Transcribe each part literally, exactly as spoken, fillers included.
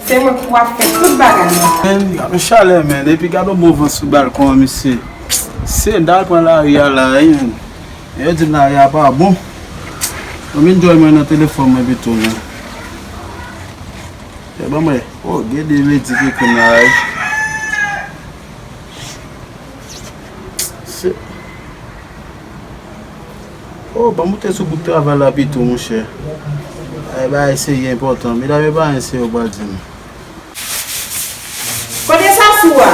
Se mwen pou ap fè tout bagay la. Men, gade yon chalè, men. Epi gade yon bon van sou balkon an, mesye. Se dal pran lari a la, wi, men. Yo di m lari a pa bon. Mwen vin jwenn mwen nan telefòn mwen pito, men. Fè ban mwen. Oh, gade medi ki konn la, wi. Se Oh, ban m moute sou bout travay la pito, monchè. Ay, bagay serye enpòtan. Medam, e pa anyen serye yo pral di m. Kote Sasou a?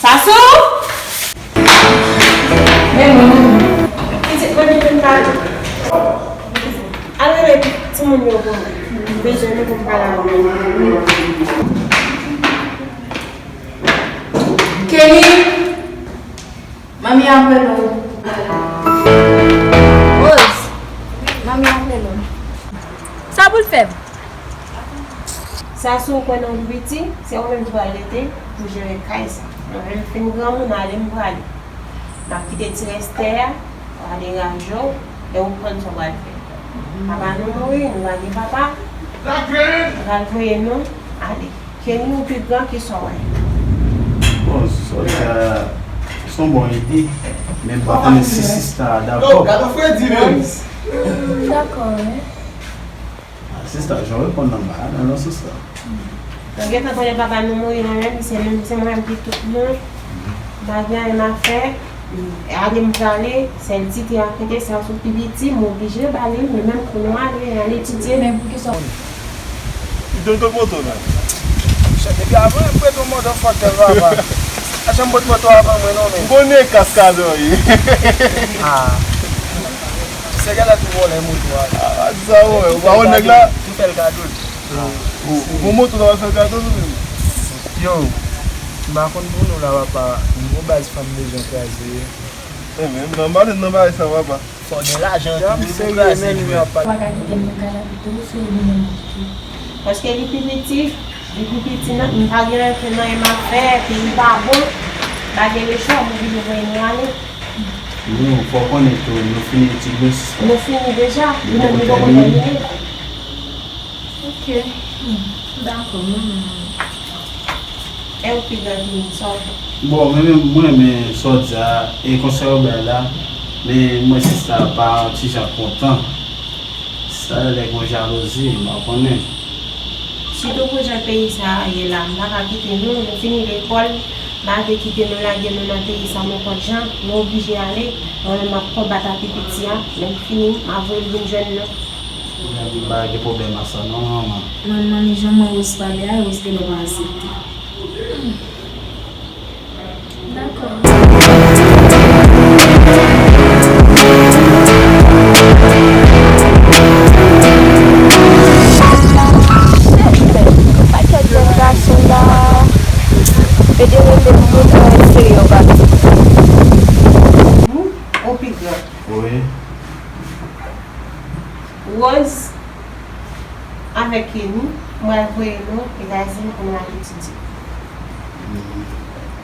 Sasou! Men mwen, pitit mwen ki vin pale. Al rele timoun yo pou mwen. M bezwen nou pou m pale avè nou. Kenny! Manmi ap rele w. Rose, manmi ap rele w. Sa pou l fè m? Sasou, ou kwè nan ou piti, se ou menm ki pral rete pou jere kay sa. Mwen menm fin granmoun, ale m prale. M ap kite ti rès tè a, ale raje w, e ou konn sa w pral fè. Papa nou mouri, nou pa gen papa. Yo pral voye nou ale. Kenny, ou pi gran, kisa w wè? Bon, sa w di a, se yon bon ide, men m pa konnen si sista a dakò. Yo, gade fredi menm. Dakò, wi. Ah, sista, jan w reponn nan ba a, nan, nan sans la. Nou gentan konnen papa nou mouri, nou menm, se menm, se mwen menm ki tout nou. M pa gen anyen m ap fè. Ale m prale, sèl ti te ap rete, Sasou pi piti, m oblije ba li l, men menm kou nou ale, al etidye. Men poukisa? Li jwenn kot moto la. Chèf, depi avan, m prete yon moto fòk tèl papa. A janm pot moto avan mwen non, men. M konnen kaskadò ye. Ah. Se gade tou vòlè moto a. Ah, sa ou wè, ou pa wè nèg la? Tou fè l kado. Ou, ou gon moto la, w ap fè l kado tou menm? Yo, m pa konn pou nou la, papa. M gon baz fanm bezwen kraze. E men, m nan pale nan bagay sa, papa. Fò gen lajan tou pou nou kraze jwèt. Ou pa ka kite m nan kay la pito, se ou li menm ki kite. Paske li pi piti, li pi piti nan, m pa gen anyen m ap fè, epi li pa bon, pa gen lechwa, m oblije voye nou ale. Nou, fò w konnen tou, nou fini etid nou, sista. Nou fini deja, li menm li poko tèmine. Ok. Hmm. Dakò, mwen menm. E ou pi gran ki moun sa w fè? Bon, mwen menm, mwen renmen sa w di a, e konsèy ou bay la, men mwen sista pa yon ti jan kontan. Sista genlè gen jalouzi, m pa konnen. Sitou pou jan peyi sa a ye la, m pa ka kite nou, nou fini lekòl, m pa vle kite nou lage nou nan peyi sa nenpòt jan, nou oblije ale, mwen menm m ap konbat ak pi piti a, lè m fini, m ap voye l vin jwenn nou. Mwen pa gen pwoblèm ak sa non, manman. Manman, jan mwen Rose pale a, Rose genlè pa aksepte. Dakò. Pakèt jèn gason la. Federale pou mwen, serye yo pa. Ou, ou pi gran. Wi. Rose avèk Kenny, m pral voye nou Etazini pou nou al etidye.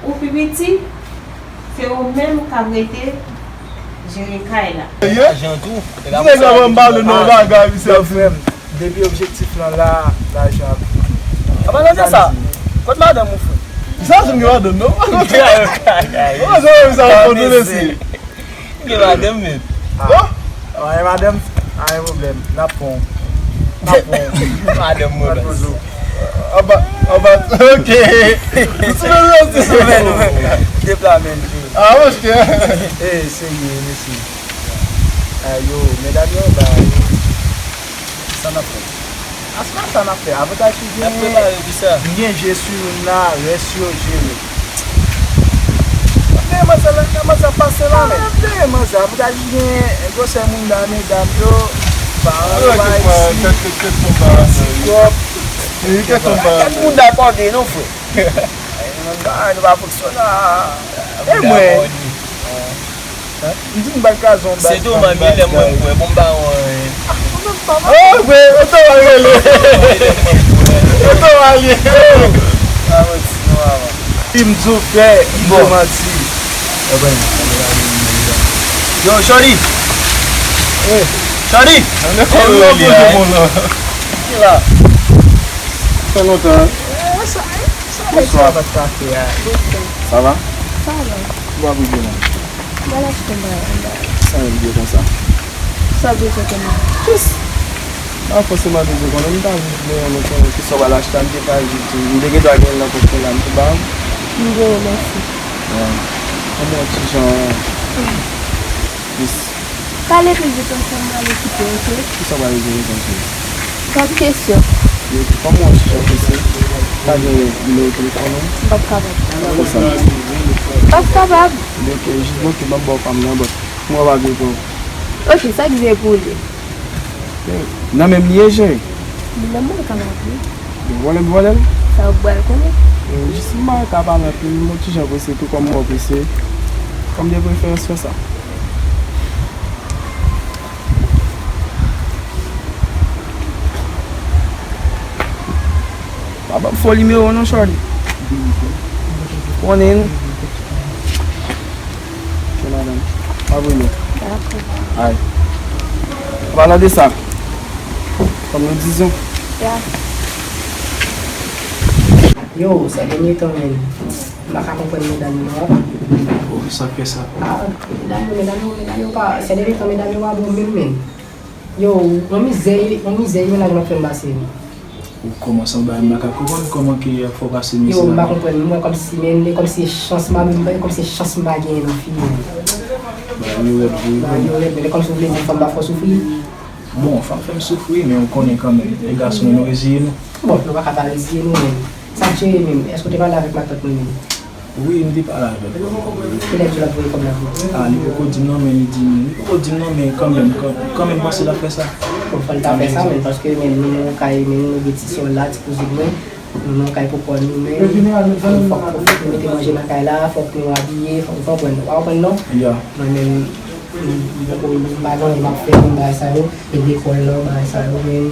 Ou pi piti, se ou menm k ap rete jere kay la. Lajan tou. Nèg la ban m pale nan bagay, misye ap di. Depi objektif lan la, lajan ap vini. Apa nan sa? Kot madanm ou, frè? Sa se yon madanm, non? Ou pa sa sa pou nou lese. Gen madanm menm. Ah. Bon? Anyen madanm, anyen pwoblèm. N ap pran w. N ap pran w. Madanm mwen. Anba, anba, ok. Sou men nou, sou men nou. Deplamen vre. Ah, monchè. Eh, serye, mesye. Ayo, medam yo, ba, yo. Sa n ap fè? A, se pa sa n ap fè. Avantaj ki gen, n ap prepare pou sa. M gen je sou youn la, rès yo jere. Mwen te manzè la, mwen manzè ap pase la, men. Mwen te manzè, avantaj ki gen gwosè moun la, medam yo, paran yo pa isi, ti kòb. Kèt moun dakòde, non, frè. Nou pa, nou pa fonksyonè. E mwen? M di m ba l kraze yon bag. Se tou manmi lè mwen m kwè, bon, m pa wè. Oh, vre, oto al rele. Oto al ye. Di m di w fè, m di w manti. Yo, Shorty. Shorty. Ki la? Fè lontan. Bonswa. Sa va? Sa va? Sa va. Ou pa bouge non. M al achte yon bagay anba. Sa menm byen konsa. Sa w bezwen konnen? Jis. Pa fòseman bezwen konnen, m ta jis vle renmen konnen kisa w al achte a, m te ka jis di w. M te gen dwa gen l nan pòch mwen la, m te ba w. M gen w, mèsi. Ban m yon ti jan. Jis. Pale pi vit ansanm, m al okipe, oke? Kisa w pral di konsa? Gad kesyon. Yo, fè m yon ti jan prese. Pa gen nimewo telefòn ou? M p ap kapab. Konsa. M p ap kapab. Oke, jis bloke, m ap ba w pa m nan, but m wè w pa vle pran. Oke, sa k vle pou li? Nan men m li ye, cheri. Li nan men w, kapab wi. Vòlè m vòlè l? Sa w pral konnen. Jis m pa ka pale anpil, m yon ti jan prese tou, kòm mwen prese. Kòm de preferans fè sa. Pa ban m fo nimewo non, shorty. Konnen. Ok, madanm. Pa vre non. Dakò. Ay. An palan de sa, kòm nou dizon. Ya. Yo, sa dènye tan, men. M pa ka konprann medam yo non, papa. Oh, sa k fè sa? Ah, medam yo, medam yo, medam yo pa, sèdènye tan medam yo pa bon menm, men. Yo, yon mizè, yon mizè, yon mennaj m ap fè m pase, men. Ou kòmanse anba, m pa ka konprann kòman ke y ap fè w pase mizè la. Yo, m pa konprann, m wè kòmsi, men, e kòmsi e chans m pa, e kòmsi e chans m pa genyen nan fi, men. Bagay yo rèd vre. Bagay yo rèd, men e kòmsi w vle di fanm pa fè w soufri. Bon, fanm fè m soufri, men ou konnen kanmenm, e gason yo, nou reziye nou. Bon, nou pa ka pa reziye nou, men. Sa k jere menm? Èske w te pale avèk matant mwen menm? Wi, m te pale avè l. Kilè di l ap voye kòb la pou ou? Ah, li poko di m non, men li di m, li poko di m non, men kanmenm, kan-, kanmenm panse l ap fè sa. Bon, fò l ta fè sa, men, paske, men, nou nan yon kay, men, nou gen ti sè w la, ti kouzin mwen, nou nan yon kay pou kò nou, men, fòk, fòk nou mete manje nan kay la, fòk nou abiye, fòk, ou konprann, ou pa konprann non? Ya. Mwen menm, m, m poko, m pa gen anyen m ap fè, men bagay sa yo, e lekòl lan, bagay sa yo, men,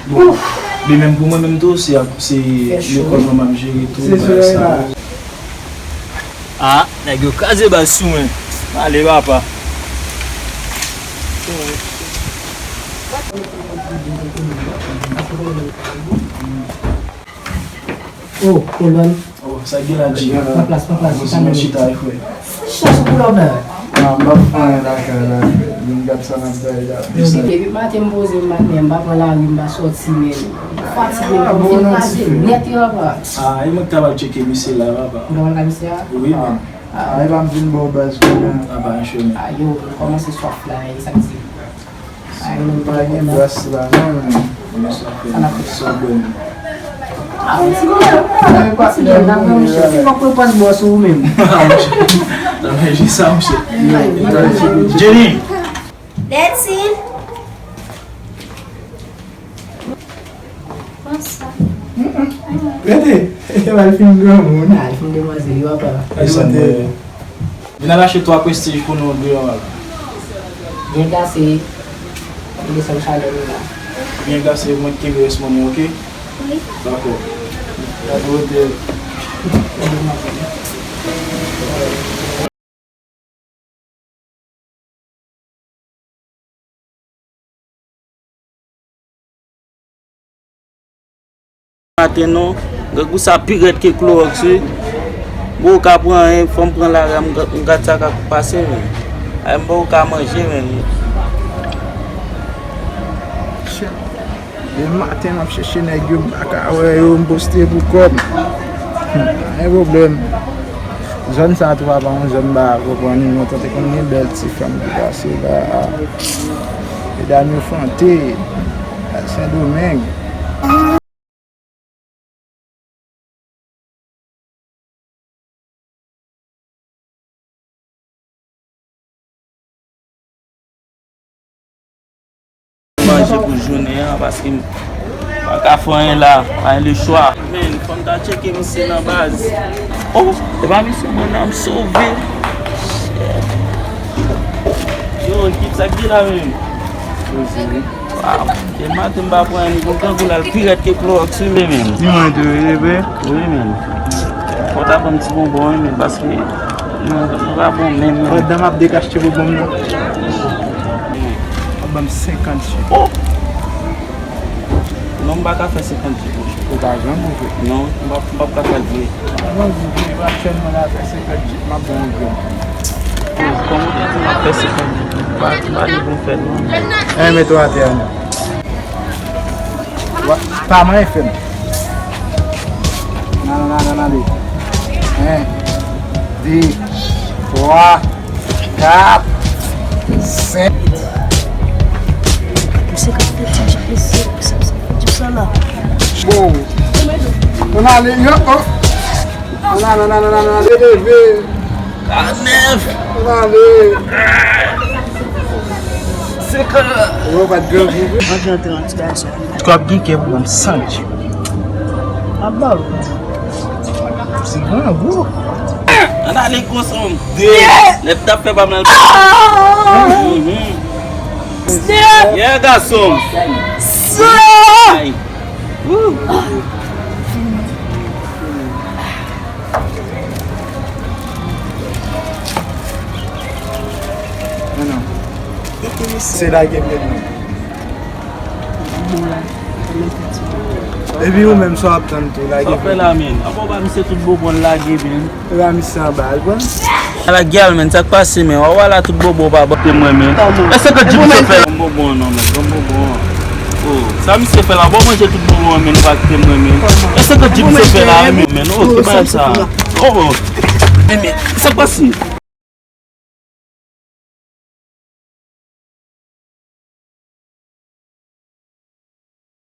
Bon, de menm pou mwen menm tou, se ap, se lekòl mwen m ap jere tou, bagay sa yo. Ah, nèg yo kraze baz sou mwen. M ale, papa. Oh, kolòn. Oh, sa k gen la, G? Pran plas, pran plas, chita, men. Chita, wi, frè. Chans pou lòm nan. Non, m p ap fè anyen lakay la, frè. Vin gad sa n ap bay la. Depi maten m poze m maten, m pa pran lari, m pa sòti, men. M fatige, m fin kraze nèt, wi, papa. Ah, e mwen k ta pral tcheke misye la, papa. Ou ta pral ka misye a? Wi, men. Ah, e pa m vin ba w baz kounye a. Ah, pa anyen, men. Ah, yo, m kòmanse swaf la, e sa k di. Ay, nou pa gen bras la, non, men. Sa n ap fè? Sa w bwè, men? Ah, yon ti bwè. Yon ti bwè, n ap pran, monchè. Fòk mwen pran bò sou ou menm. Ah, monchè. Nan men jis sa, monchè. Jenny! Delsin! Kòman sa? Rete! Rete, al fin granmoun. Al fin demwazèl, yo, papa. Ay, sa bwè. Vin al achte twa prestij pou nou deyò a la. Byen glase, desann chalè nou la. Byen glase, mwen kenbe rès mwen, oke? Wi. Dakò. Dakò, oke. Maten non, grangou sa pi rèd ke klowòks wi. Bon, ou ka pran anyen, fò m pran lari a, m ga-, m gad sa k ap pase, men. Ay, m poko ka manje, men. Depi maten m ap chèche nèg yo, m pa ka wè yo, m poste pou kòb. Gen pwoblèm. Zòn sa tou, papa, yon zòn m pa konprann, non, tande konn gen bèl ti fanm ki pase la. Medam yo fante. Sendomeng. Manje pou jounen an, paske m pa ka fè anyen la, pa gen lechwa. Men, fò m ta tcheke misye nan baz. Oh, e pa misye mwen nan, m sove. Yo, ekip, sa k gen la menm? Poze wi. Waw, e maten m pa pran anyen, li konn grangou la, l pi rèd ke Klowòks wi, men. Li mwen tou, wi, wi. Wi, men. Fò w ta ban m ti bonbon, wi, men, paske nou, nou pa bon menm, men. Fò dan m ap dekachte bonbon m nan. Ap ban m senkant jip. Oh! Non, m pa ka fè senkant jip, non. Ou pa janm ouvri. Non, m p ap, m p ap ka fè l vre. Mwen di, vre, aktyèlman la, fè senkant jip, m ap ba w yon grenn. Kòman w te di m ap fè senkant jip? M pa, m pa gen pou m fè l, non. Enben, mete w atè a, non. Wa, pa manyen fè m. Nan, nan, nan, nan, nan, de. En, de, twa, kat, senk. Misye ka fè ti jip, mesye, sa, sa, fè jip sa la. Bon. Ann ale, yo, oh. Ann ale, ann ale, ann ale, leve. Karannèf. Ann ale. Senkant. Yo, pa t grangou vre. Antre, antre, antre, gason. Twòp gen kè pou ban m san jip. Aba. Se grangou. Ann ale, gason. De. Lè t ap fè pa m nan. Mhm. Yeah, gason. Ay. Woo. Non, non. Se lage m ye, non. Epi ou menm, sa w ap tann tou, lage m. Sa w fè la, men? Apa w ba misye tout bonbon l lage, men? Ou ba misye anba, al pran. Ala gyal, men, sa k pase, men? Ou wè la tout bonbon pa ban. Te mwen, men. Èske ke jip se fè la? Bonbon, non, men. Bonbon. Oh, sa misye fè la? Bon, manje tout bonbon, men, ou pa kite mwen, men. Èske ke jip se fè la, men? Men, oh, ki bagay sa? Oh, oh. Men, men, sa k pase?